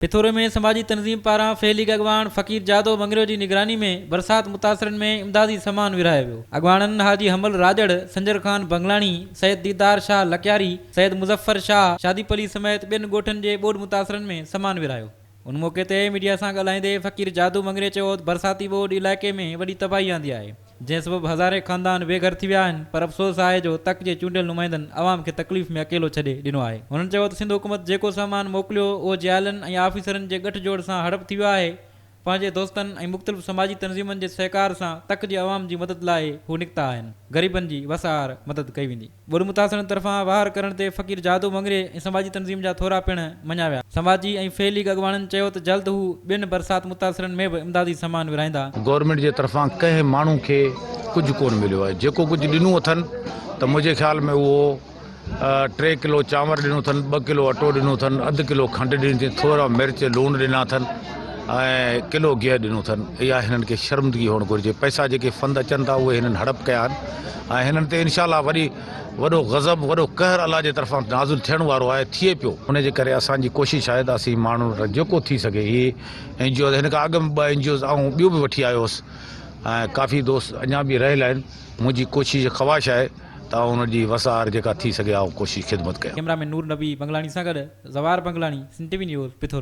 پٿوري ۾ سماجي تنظيم پاران في ليگ اڳواڻ فقير جادو مڱريو جي نگراني ۾ برسات متاثرن ۾ امدادي سامان ورهايو ويو. اڳواڻن حاجي حمل راڄڙ، سنجر خان بنگلاڻي، سيد ديدار شاهه لڪياري، سيد مظفر شاهه، شادي پلي سميت ٻين ڳوٺن جي ٻوڏ متاثرن ۾ سامان ورهايو. ان موقعي تي ميڊيا سان ڳالهائيندي فقير جادو مڱريي چيو ته برساتي ٻوڏ علائقي ۾ وڏي تباهي آندي آهي. جنهن سبب هزارين خاندان بي گهر ٿي ويا آهن پر افسوس آهي جو تڪ جي چونڊيل نمائندن عوام کي تڪليف ۾ اڪيلو ڇڏي ڏنو آهي. هنن چيو ته سنڌ حڪومت جيڪو سامان موڪليو اهو جيالن ۽ آفيسرن جي ڳٺ جوڙ سان هڙپ ٿي ويو آهي، پنهنجي دوستن ۽ مختلف سماجي تنظيمن جي سهڪار سان تڪ جي عوام جي مدد لاء هو نڪتا آهن، غريبن جي وس آهر مدد ڪئي ويندي. ٻوڏ متاثرن طرفان واهر ڪرڻ تي فقير جادو مڱري ۽ سماجي تنظيم جا ٿورا پڻ مڃيا ويا. سماجي ۽ في ليگ اڳواڻن چيو ته جلد هو ٻين برسات متاثرن ۾ به امدادي سامان ورهائيندا. گورنمينٽ جي طرفان ڪنهن ماڻهو کي ڪجهه ڪونه مليو آهي جيڪو ڪجهه ڏنو اٿن ته منهنجي خيال ۾ اهو ٽي ڪلو چانور ڏنو اٿن ٻه ڪلو اٽو ڏنو اٿن اڌ ڪلو کنڊ ڏني اٿن ٿورا مرچ لوڻ ڏنا اٿن ۽ ڪلو گيهه ڏنو اٿن اها هنن کي شرمندگي هئڻ گهرجي پئسا جيڪي فند اچن ٿا اهي هنن هڙپ ڪيا آهن ۽ هنن تي انشاء الله وري وڏو غضب وڏو قهر الله جي طرفان نازل ٿيڻ وارو آهي ٿئي پيو. ان جي ڪري اسان جي ڪوشش آهي ته اسين ماڻهن وٽ جيڪو ٿي سگهي اهي اين جي اوز هن کان اڳ ۾ ٻه اين جي اوز آئون ٻيون به وٺي آيو هوس ۽ ڪافي دوست اڃا به رهيل آهن منهنجي ڪوشش خواهش آهي ته آئون ان جي وس آهر جيڪا ٿي سگهي آئون ڪوشش خدمت ڪيان. ڪئميرا مين نور نبي بنگلاڻي سان گڏ Zawar Banglani, Sindh T V news, Pithoro.